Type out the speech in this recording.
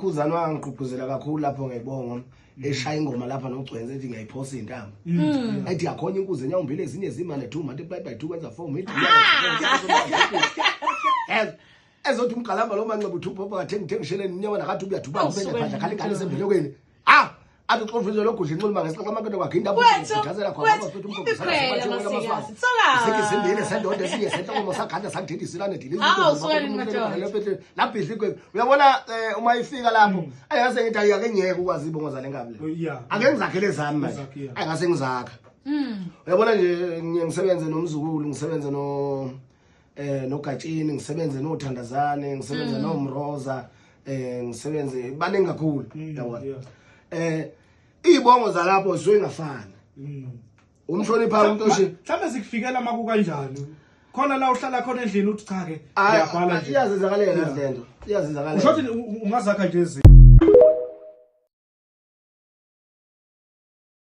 uKhuzani wangigqugquzela kakhulu lapho ngeyibongo, eshaya ingoma lapha nogcwenze, ethi ngiyayiphosa intambo, ethi yakhonya inkuzi enyawo mbili, ezinye zimane 2, multiply by 2 kwenza 4 mid. Yes, ezothi umgalamba lo manxeba uthupha kathengi thengisheleni inyawo nakathi uyaduba Awusuke ubele phandla khala ingane nje. sembelekweni. Ah, athi uxofa izwe logudla inxuluma ngesixaxa amaketo kwaginda. Wethu, Jazela khona. wethu, ibikhwela masikazi. Tsoka. Zimbili sendoda, esinye senhlokomo, saganda sagidida isilwane dili. Awu, suka nini madoda. Labhidla igwebu, uyabona, uma ifika lapho ayingase ngithi ayike ngiyeke ukwazi ibongo zale ngabe le. Ake ngizakhele zami manje. Uzakhe, yeah. Ayingase ngizakha, uyabona nje, ngiye ngisebenze nomzukulu, ngisebenze no noGatshini, ngisebenze noThandazane, ngisebenze noMroza, ngisebenze baningi kakhulu, yabona. Izibongo zalapho zisuke ingafani. Umhlonipha umuntu oshi. Mhlawumbe zikufikela makukanjani khona la uhlala khona endlini, uthi cha ke, ngiyabhala nje. Iyazenzakalela lento, iyazenzakalela. Usho ukuthi ungazakha nje ezinye.